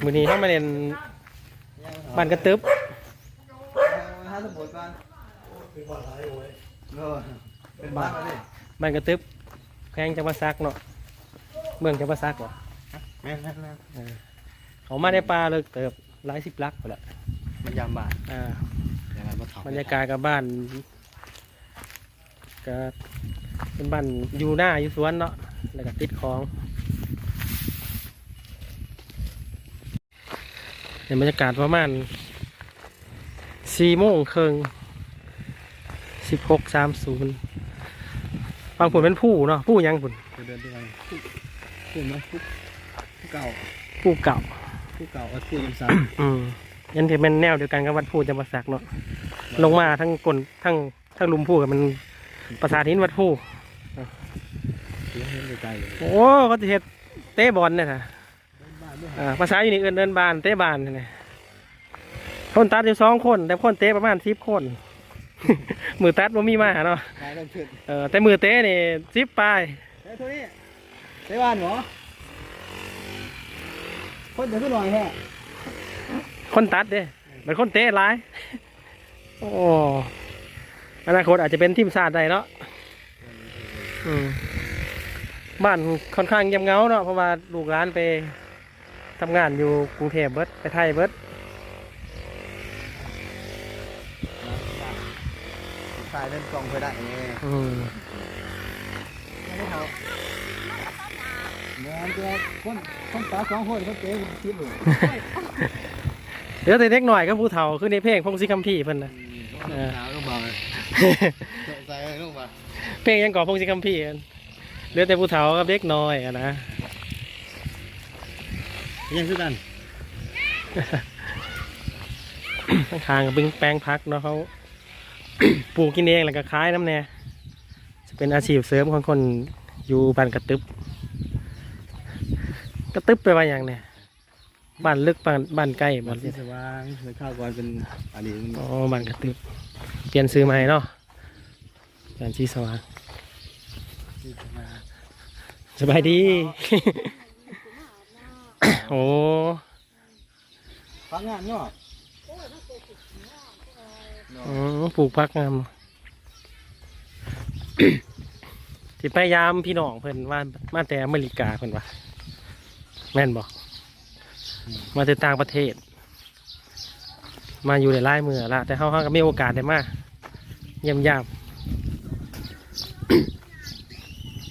ມື້ນີ້ເຮົາມາຫຼິ້ນບ້ານກະຕຶບ ຫາສຳຫຼວດກ່ອນ ເປັນບ້ານ ເປັນບ້ານ ບ້ານກະຕຶບ ແຂວງຈຳປາສັກເນາະ ເມືອງຈຳປາສັກເບາະ? ແມ່ນໆໆ ເອີ ເຂົ້າມາໃນປ່າເລິກເຕີບ ຫຼາຍສິບຫຼັກພຸ້ນແຫຼະ ມາຢາມບ້ານ ອ່າ ບັນຍາກາດກັບບ້ານ ກະເປັນບ້ານຢູ່ນາຢູ່ສວນເນາະ ແລ້ວກະຕິດຂອງ. ໃນບັນຍາກາດປະມານສີ່ໂມງເຄິ່ງ ສິບຫົກສາມສູນ ຝັ່ງພຸ້ນເປັນພູເນາະ ພູຫຍັງພຸ້ນ ເດີນໄປ ພູ ພູເນາະ ພູ ພູເກົ່າ ພູເກົ່າ ພູເກົ່າ ວັດພູຈຳປາສັກ ອືມ ອັນນີ້ແມ່ນແນວດຽວກັນກັບວັດພູຈຳປາສັກເນາະ ລົງມາທາງກົ້ນ ທາງ ທາງລຸ່ມພູກໍແມ່ນປາສາດຫີນວັດພູ ເຫັນໄກໆ ໂອ້ ເຂົາຊິເຮັດເຕະບອນເດ້ ອ່າ ພາສາຢູ່ນີ້ເອີ້ນເດີ່ນບານ ເຕະບານນີ້ ຄົນຕັດຢູ່ສອງຄົນ ແຕ່ຄົນເຕະປະມານສິບຄົນ ມື້ຕັດບໍ່ມີມາເນາະ ເອີ ແຕ່ມື້ເຕະນີ້ສິບປາຍ ເຕະບານບໍ່ ຄົນຈະຄືໜ້ອຍແທ້ ຄົນຕັດເດ້ ແມ່ນຄົນເຕະຫຼາຍ ໂອ້ ອະນາຄົດອາດຈະເປັນທີມຊາດໄດ້ເນາະ ອືມ ບ້ານຄ່ອນຂ້າງງຽບເຫງົາເນາະ ເພາະວ່າລູກຫຼານໄປທຳງານຢູ່ກຸງເທບເບິດ ໄປໄທເບິດ ຖ່າຍເດີ່ນກ້ອງເພິ່ນໄດ້ ອືມ ແມ່ນ ແຕ່ຄົນ ຄົນຕາສອງຄົນ ຄົນເຕະຄົນຕິດໂລດ ເຫຼືອແຕ່ເດັກນ້ອຍກັບຜູ້ເຖົ້າ ຄືໃນເພງ ພົງສີຄຳພີ ເພິ່ນນະ ເອີ ເອົາລົງມາ ໃສ່ລົງມາ ເພງຫຍັງເກາະ ພົງສີຄຳພີ ເຫຼືອແຕ່ຜູ້ເຖົ້າກັບເດັກນ້ອຍຫັ້ນນະ ຍັງຄືກັນ ຂ້າງໆກໍເປັນແປງຜັກເນາະ ເຂົາ ປູກກິນເອງ ແລ້ວກໍຂາຍນຳແດ່ ຈະເປັນອາຊີບເສີມຂອງຄົນຢູ່ບ້ານກະຕຶບ ກະຕຶບແປວ່າຫຍັງແດ່? ບ້ານເລິກ ບ້ານ ບ້ານໃກ້ບໍ່? ບ້ານສີສະຫວ່າງ ແຕ່ຄາວກ່ອນເປັນອັນນີ້ ອໍ ບ້ານກະຕຶບ ປ່ຽນຊື່ໃໝ່ເນາະ ບ້ານສີສະຫວ່າງ ສະບາຍດີ ໂອ້ ຜັກງາມເນາະ ອືມ ປູກຜັກງາມ ຊິໄປຢາມພີ່ນ້ອງເພິ່ນວ່າ ມາແຕ່ອາເມລິກາເພິ່ນວ່າ ແມ່ນບໍ່? ອືມ ມາແຕ່ຕ່າງປະເທດ ມາຢູ່ໄດ້ຫຼາຍມື້ລະ ແຕ່ເຮົາ ເຮົາກໍມີໂອກາດໄດ້ມາຢ້ຽມຢາມ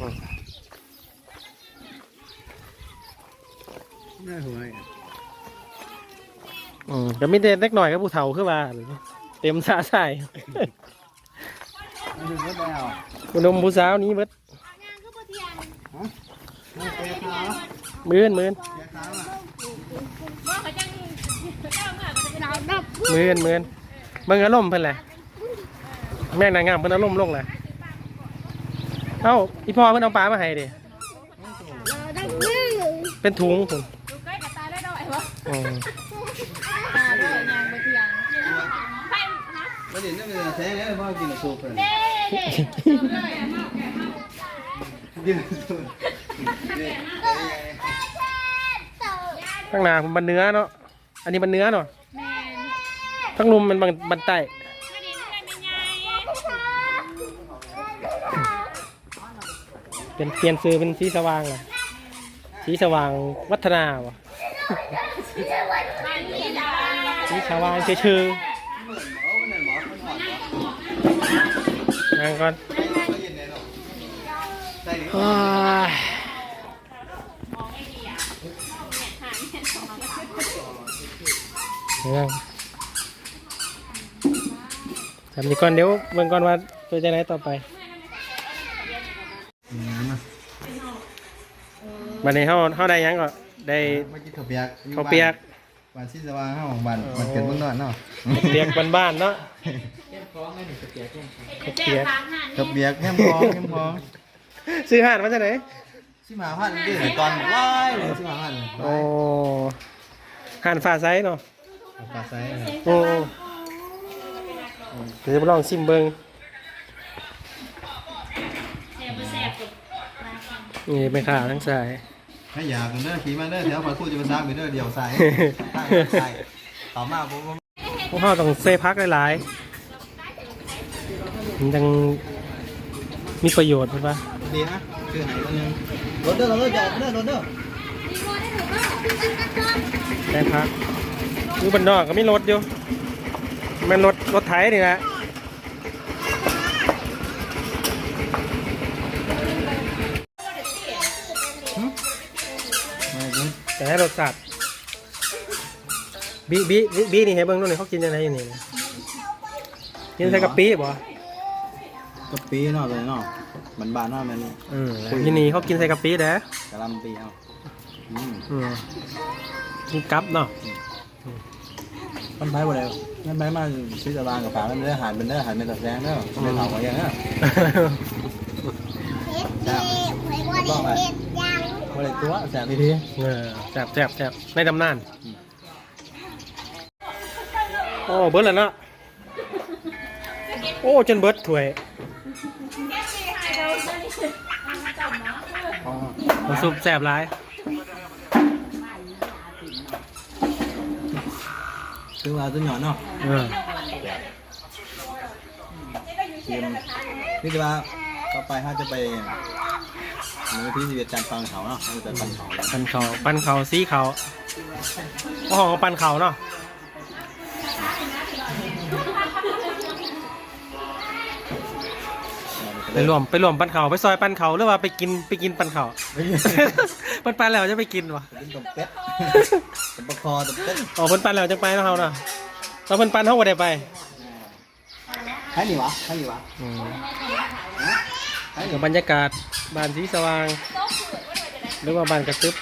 ອືມ ອືມ ກໍມີແຕ່ເດັກນ້ອຍກັບຜູ້ເຖົ້າຄືວ່າ ເຕັມຊະຊາຍ ມັນເບິດແລ້ວ ຜູ້ໜຸ່ມຜູ້ສາວໜີເບິດ ມື້ອື່ນ ມື້ອື່ນ ມື້ອື່ນ ເບິ່ງອາລົມເພິ່ນແຫຼະ ແມ່ນນາງງາມເພິ່ນອາລົມລົງແຫຼະ ເອົ້າ ອີ່ພໍ່ເພິ່ນເອົາປາມາໃຫ້ເດ້ ເປັນຖົງພຸ້ນ ອືມ ມາດິນນຳແສງເດ້ ພໍກິນໂຊບເພິ່ນ ທາງໜ້າພຸ້ນບ້ານເໜືອເນາະ ອັນນີ້ບ້ານເໜືອເນາະ ແມ່ນ ທາງລຸ່ມແມ່ນບ້ານ ບ້ານໃຕ້ ເປັນ ປ່ຽນຊື່ເປັນສີສະຫວ່າງລະ ສີສະຫວ່າງວັດທະນາບໍ? ສີສະຫວ່າງຊື່ໆ ນັ່ງກ່ອນ ໂອ້ຍ ຊ່ຳນີ້ກ່ອນ ດຽວເບິ່ງກ່ອນວ່າເປັນຈັ່ງໃດຕໍ່ໄປ. ບັດນີ້ເຮົາ ເຮົາໄດ້ຫຍັງກໍ? ໄດ້ ມາກິນເຂົ້າປຽກ ເຂົ້າປຽກ ບ້ານ ບ້ານສີສະຫວ່າງເຮົາ ບ້ານ ອໍ ບ້ານເກີດເມືອງນອນເນາະ ເປັນປຽກບ້ານໆເນາະ ເປັນຂອງອັນນີ້ ເປັນປຽກ ເປັນປຽກ ເຂົ້າປຽກ ແຮມຂອງ ແຮມຂອງ ຊື້ຮ້ານມາຈາກໃດ? ສິບຫ້າພັນເດ້ ຕອນຫຼາຍເລີຍ ສິບຫ້າພັນ ໂອ້ ຮ້ານຟ້າໃສເນາະ ຟ້າໃສ ໂອ້ ດຽວໄປລອງຊິມເບິ່ງ ແຊບບໍ່ແຊບ ນີ້ແມ່ຄ້າທາງຊ້າຍ ໃຫ້ຢາກເດີ ຂີ່ມາເດີ ແຖວຂ້ອຍຄູຈະໄປຊາກເດີ ດຽວໃສ່ ໃສ່ ເຂົ້າມາບໍ່ ບໍ່ ພວກເຮົາຕ້ອງໃສ່ຜັກຫຼາຍໆ ມັນຈັ່ງມີປະໂຫຍດ ເພິ່ນວ່າ. ດີນະ ຊື້ໃຫ້ອັນໜຶ່ງ ລົດເດີ ລົດເດີ ຈອດເດີ ລົດເດີ ໃສ່ຜັກ. ຢູ່ບ້ານນອກກໍມີລົດຢູ່ ແມ່ນລົດ ລົດໄຖນີ້ແຫຼະ. ແຕ່ໃຫ້ລົດຊາດ ບີ ບີ ບີນີ້ໃຫ້ເບິ່ງດູນີ້ ເຂົາກິນຈັ່ງໃດຢູ່ນີ້ ກິນໃສ່ກະປິບໍ່? ກະປິເນາະ ໂຕນີ້ເນາະ ບ້ານໆເຮົາແມ່ນ ອືມ ຢູ່ນີ້ເຂົາກິນໃສ່ກະປິເດ້ ກະຫຼ່ຳປີເຮົາ ອືມ ອືມ ກິນກັບເນາະ. ມັນໄປບໍ່ໄດ້ ມັນໄປມາຊິສະຫວ່າງກໍຝາກມັນເດີ ຫາດເພິ່ນເດີ ຫາດແມ່ນຕາແສງເດີ ອືມ ໄດ້ເຂົ້າກໍຍັງເດີ ແຊບ ບໍ່ໄດ້ເຮັດຫຍັງ ບໍ່ໄດ້ຕົວະ ແຊບອີ່ຫຼີ. ເອີ ແຊບໆໆ ໃນຕຳນານ ອືມ ໂອ້ ເບິດແລ້ວເນາະ. ໂອ້ ຈົນເບິດຖ້ວຍ ອໍ ນ້ຳຊຸບແຊບຫຼາຍ ຖືວ່າສຸດຍອດເນາະ. ເອີ ມີແຕ່ວ່າຕໍ່ໄປເຮົາຈະໄປ ມື້ວັນທີສິບເອັດ ຈານປັ່ນເຂົ້າເນາະ ເຮົາຈະໄປປັ່ນເຂົ້າ ປັ່ນເຂົ້າ ປັ່ນເຂົ້າ ສີເຂົ້າ ໂອ້ ປັ່ນເຂົ້າເນາະ. ໄປລວມ ໄປລວມປັ່ນເຂົ້າ ໄປຊ່ອຍປັ່ນເຂົ້າ ຫຼືວ່າໄປກິນ ໄປກິນປັ່ນເຂົ້າ? ເພິ່ນປັ່ນແລ້ວຈະໄປກິນບໍ່? ກິນຕົ້ມເປັດ ຕົ້ມປາຄໍ ຕົ້ມເປັດ. ອໍ ເພິ່ນປັ່ນແລ້ວຈັ່ງໄປເນາະ ເຮົາເນາະ ຖ້າເພິ່ນປັ່ນເຮົາບໍ່ໄດ້ໄປ. ໃຜນີ້ຫວາ? ໃຜນີ້ຫວາ? ອືມ ໃຜນີ້ຫວາ? ບັນຍາກາດບ້ານສີສະຫວ່າງ ຫຼືວ່າບ້ານກະຕຶບ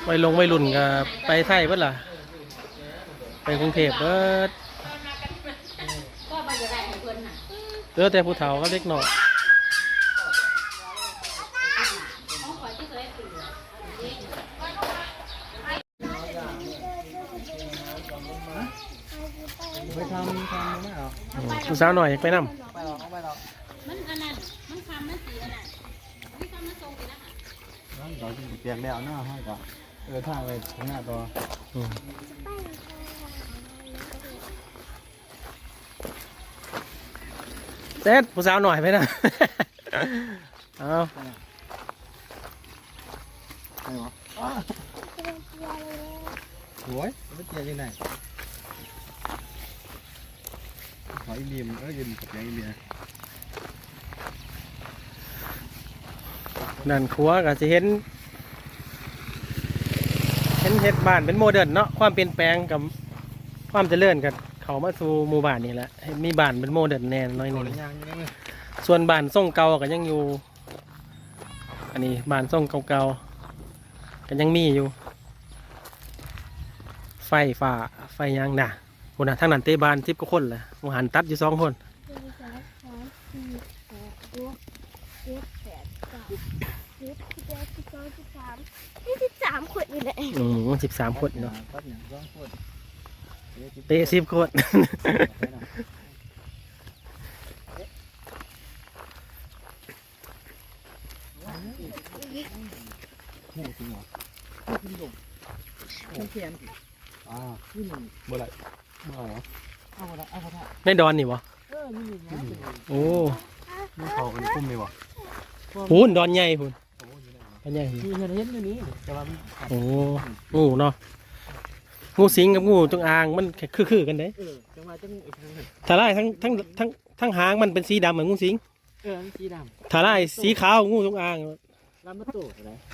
ໄວລົງໄວລຸ້ນກໍໄປໄທເບິດລະ ໄປກຸງເທບເບິດ ເຫຼືອແຕ່ຜູ້ເຖົ້າກັບເດັກນ້ອຍ. ໄປທຳ ທຳມາເອົາ ຜູ້ສາວນ້ອຍຢາກໄປນຳ ໄປດອກ ໄປດອກ ມັນອັນນັ້ນ ມັນຄຳ ມັນຊິອັນນັ້ນ ມີຄຳມາສົ່ງຢູ່ນະ. ມັນກໍປຽກແລ້ວເນາະ ເຮົາກໍເດີນທາງໄປຂ້າງໜ້າຕໍ່. ອືມ ເສັດ ຜູ້ສາວໜ້ອຍໄປນະ ເອົາ ໄປຫວາ? ໂອ້ຍ ມັນເຈັບຢູ່ໃນ ຂໍອີ່ຫຼີ ເອີ ອີ່ຫຼີ ຂອບໃຈອີ່ຫຼີ. ດ້ານຂວາກໍຊິເຫັນ ເຫັນເຮັດບ້ານເປັນໂມເດີນເນາະ ຄວາມປ່ຽນແປງກັບຄວາມຈະເລີນກໍເຂົ້າມາສູ່ໝູ່ບ້ານນີ້ແຫຼະ ເຮັດມີບ້ານເປັນໂມເດີນແດ່ໜ້ອຍໜຶ່ງ ສ່ວນບ້ານຊົງເກົ່າກໍຍັງຢູ່. ອັນນີ້ບ້ານຊົງເກົ່າໆ ກໍຍັງມີຢູ່ ໄຟຟ້າ ໄຟຫຍັງນະ ພຸ້ນນະ ທາງນັ້ນເຕະບານສິບກວ່າຄົນລະ ຫວ່າງຫັ້ນຕັດຢູ່ສອງຄົນ. ໜຶ່ງ ສອງ ສາມ ສີ່ ຫ້າ ຫົກ ເຈັດ ແປດ ເກົ້າ ສິບ ສິບເອັດ ສິບສອງ ສິບສາມ ມີສິບສາມຄົນນີ້ແຫຼະ. ອືມ ສິບສາມຄົນເນາະ ຕັດຫຍັງສອງຄົນ ເຕະສິບຄົນ. ໃນດອນນີ້ບໍ່? ເອີ ນີ້ໆ ໂອ້ ມັນເຂົ້າກັນກຸ່ມນີ້ບໍ່? ພຸ້ນ ດອນໃຫຍ່ພຸ້ນ ດອນໃຫຍ່ພຸ້ນ ເຫັນຢູ່ນີ້ ແຕ່ວ່າມັນ ໂອ້ ງູເນາະ ງູສິງກັບງູຈົງອາງມັນຄືໆກັນເດ້. ເອີ ຈັ່ງວ່າຈັ່ງ ຖ້າລາຍທັງ ທັງ ທັງ ທັງຫາງມັນເປັນສີດຳ ງູສິງ. ເອີ ມັນສີດຳ ຖ້າລາຍສີຂາວ ງູຈົງອາງ. ລຳປະໂຕ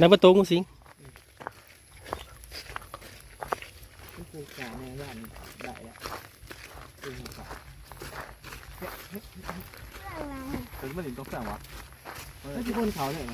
ລຳປະໂຕງູສິງ. ມັນປູກສາແມ່ບ້ານໄດ້ລະ ເປັນຫຍັງກະ ເອີ ມັນເປັນຕົກສັງຫວາ? ມັນຊິຄົນເຂົາເລີຍ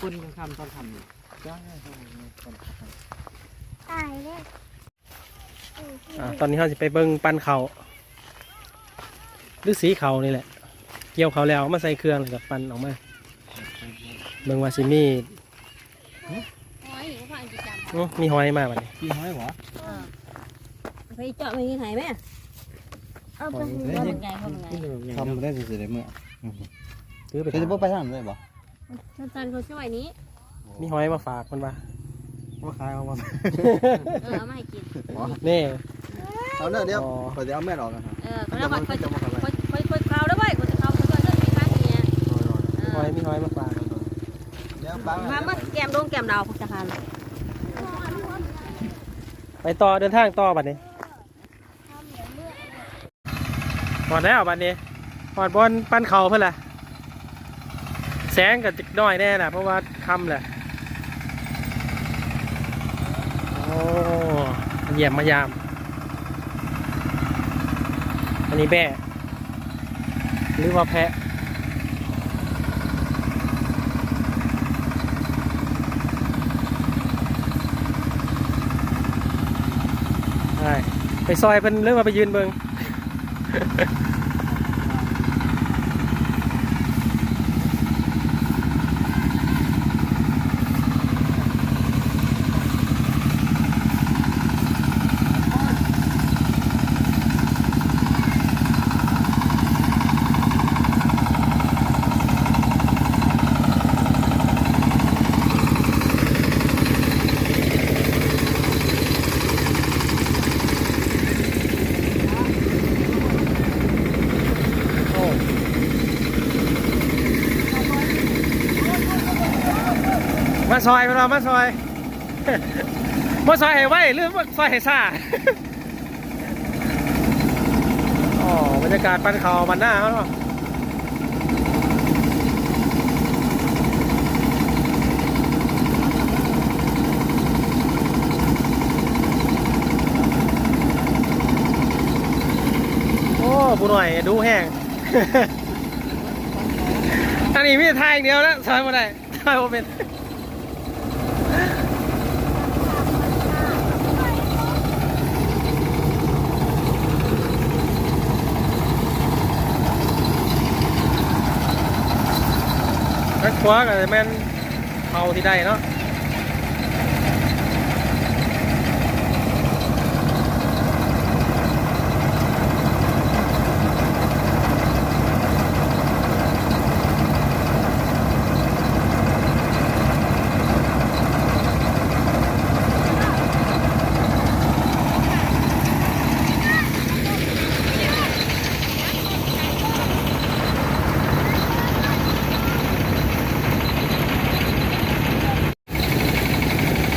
ຄົນກາງຄ່ຳຕອນຄ່ຳນີ້. ຕາຍເລີຍ. ອ່າ ຕອນນີ້ເຮົາຊິໄປເບິ່ງປັ່ນເຂົ້າ ຫຼື ສີເຂົ້ານີ້ແຫຼະ ກ່ຽວເຂົ້າແລ້ວເອົາມາໃສ່ເຄື່ອງ ແລ້ວກໍປັ່ນອອກມາ ເບິ່ງວ່າຊິມີ ຫອຍ ບໍ່ພາໄປຈັບ ໂອ້ ມີຫອຍມາບັດນີ້ ມີຫອຍບໍ່? ເອີ ໄປເຈາະມັນໃຫ້ແມ່ ເອົາໄປ ຫອຍ ໃຫຍ່ ຄຳໄດ້ຊິໄດ້ເມືອ ອື ຄືໄປ ຄືຊິບໍ່ໄປທາງນັ້ນເລີຍບໍ່? ສັນໆ ເຂົາຊິໄວ້ນີ້ ມີຫອຍມາຝາກເພິ່ນວ່າ ມາຂາຍເອົາບໍ່? ເອີ ເອົາມາໃຫ້ກິນ ນີ້ ເອົາເດີ ດຽວ ອໍ ຂ້ອຍຊິເອົາແມ່ນອອກນະ ເອີ ຂ້ອຍ ຂ້ອຍ ຂ້ອຍ ຂ້ອຍເຂົ້າເດີເວີ້ຍ ຂ້ອຍຊິເຂົ້າ ຂ້ອຍຊິເຂົ້າ ເອີ ມີຫອຍ ມີຫອຍມາຝາກ ດຽວ ມາ ມາແກ້ມດົງແກ້ມດາວພວກເຈົ້າຫັ້ນ ໄປຕໍ່ ເດີນທາງຕໍ່ບັດນີ້. ຮອດແລ້ວບັດນີ້ ຮອດບ່ອນປັນເຂົ້າເພິ່ນລະ ແສງກໍຈັກໜ້ອຍແດ່ລະ ເພາະວ່າຄ່ຳແລ້ວ ໂອ້ ມາຢ້ຽມມາຢາມ ອັນນີ້ແບ້ ຫຼືວ່າແພະ ໄປ ໄປຊ່ອຍເພິ່ນ ຫຼືວ່າໄປຢືນເບິ່ງ? ໂອ້ ມາຊ່ອຍ ເພິ່ນວ່າມາຊ່ອຍ ມາຊ່ອຍໃຫ້ໄວ ຫຼືມາຊ່ອຍໃຫ້ຊ້າ? ອໍ ບັນຍາກາດປັນເຂົ້າບັນນາເຮົາເນາະ ໂອ້ ຜູ້ນ້ອຍດຸແຮງ ອັນນີ້ມີແຕ່ຖ່າຍຢ່າງດຽວແລ້ວ ຊ່ອຍບໍ່ໄດ້. ທາງຂວາກໍແມ່ນເຂົ້າທີ່ໄດ້ເນາະ.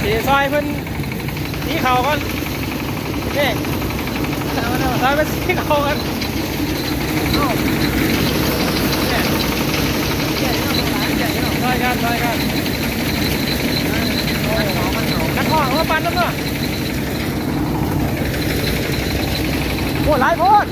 ຊິຊ່ອຍເພິ່ນສີເຂົ້າກ່ອນ ນີ້ ຊ່ອຍເພິ່ນສີເຂົ້າກ່ອນ ຊ່ອຍກັນ ຊ່ອຍກັນ ໂອ້ ນັກຮ້ອງເອົາມາປັ່ນນຳເນາະ ໂອ້ ຫຼາຍໂພດ.